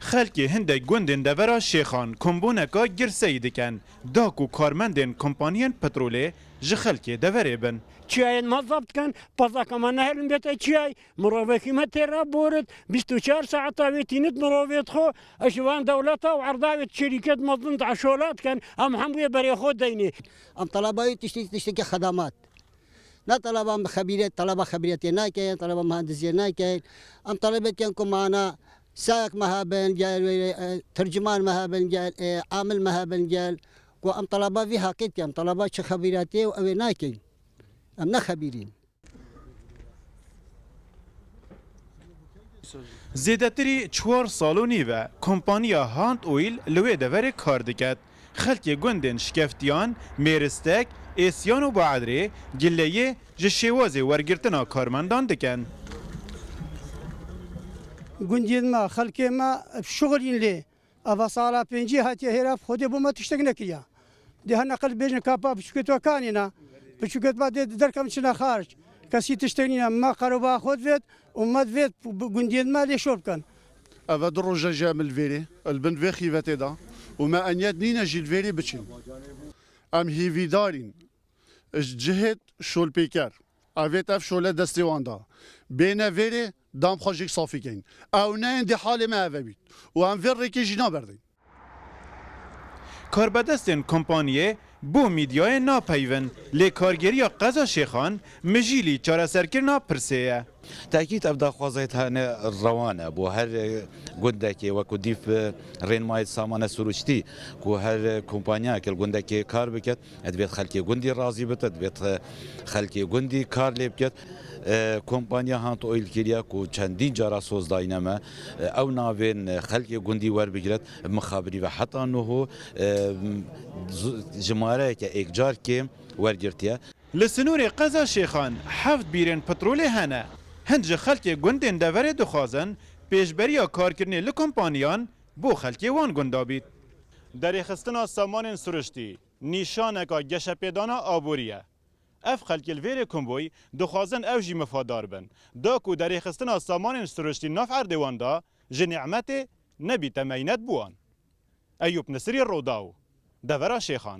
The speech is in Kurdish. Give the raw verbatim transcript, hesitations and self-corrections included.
Xelkê hindek gundên devera Şêxan kombûneka girseyî dikin, da ku karmendên kompaniyên petrolê ji xelkê deverê bin. Çiyayên me zapt dikin, pezaka me nehelin bête çiyay, mirovekî me tê re borit, bîst û çar saeta wê tînit mirovê dixwe, ez ji van dewleta û erdavê şirîket mezin eşola dikin, em hemûyê berê xwe deynê. Em teleba wî tiştê, tiştekî xedamat. Ne teleba em xebîret, teleba xebîretê nakin, teleba mühendisiyê nakin. Em telebê dikin ku mana sayek me hebin gel, e, terciman me hebin gel, e, amil me hebin gel. Ku em teleba vî heqî dikin, em teleba çi xebîretê û ew ê nakin. Em ne xebîrîn. Zêdetirî çar sal û nîv e, kompaniya Hand Oil li wê deverê kar diket. Xelkê gundên Şikeftiyan, Mêristek, Êsiyan û Baedrê gileyê ji şêwazê wergirtina karmendan dikin. Gundiyên me, xelkê me şixulîn lê. Eva sala pêncî hatiye hêra, Xwedê bo me tiştek nekiriya. Dê her neqil bêjin kapa piçûkê to kanîna. Piçûkê to dê derkem çine xaric. Kesî tiştek nîne. Me qeroba xwe divêt û me divêt gundiyên me lê şor bikin. Eve du roje ji em li vêrê, li bin vê xîvetê de û me enyet nîne jî li vêrê biçin. Em hîvîdarîn. Ji cihêt şolpêker, avêt ev şole destê wan da. Bêne vêrê, dam xwe jêk safî keyn. Ew neyên dê halê me eve bît. Û em vê rêkê jî naberdin. Karbedestên kompaniyê bo mîdyayê napeyivin, lê kargêriya qeza Şêxan mijîlî çareserkirina pirsê ye. Tekîd ev daxwazayê tane rewan e bo her gundekê, wekû dîv rênmayê samane sirûştî ku her kompanyayek li gundekê kar biket, divêt xelkê gundî razî bite, divêt xelkê gundî kar lê biket. E, kompanya Hand Oil kiriye ku çendîn cara soz dayne me, e, ew navên xelkê gundî werbigiret, mixabirî ve heta nuho, e, zu-, jimareyeke êkcar kêm wergirtiye. Li sinûrê qeza Şêxan heft bîrên petrolê hene. Hin ji xelkê gundên deverê dixwazin pêşberiya karkirinê li kompaniyan bo xelkê wan gunda bît. Derêxistina samanên siruştî nîşaneka geşepêdana aborî ye. Ev xelkê li vêrê komboy dixwazin ew jî mifadar bin. Da ku derêxistina samanên siruştî nav erdê wan de ji nîmetê nebîte meynet bi wan. Eyûp Nisirî, Rodaw, devera Şêxan.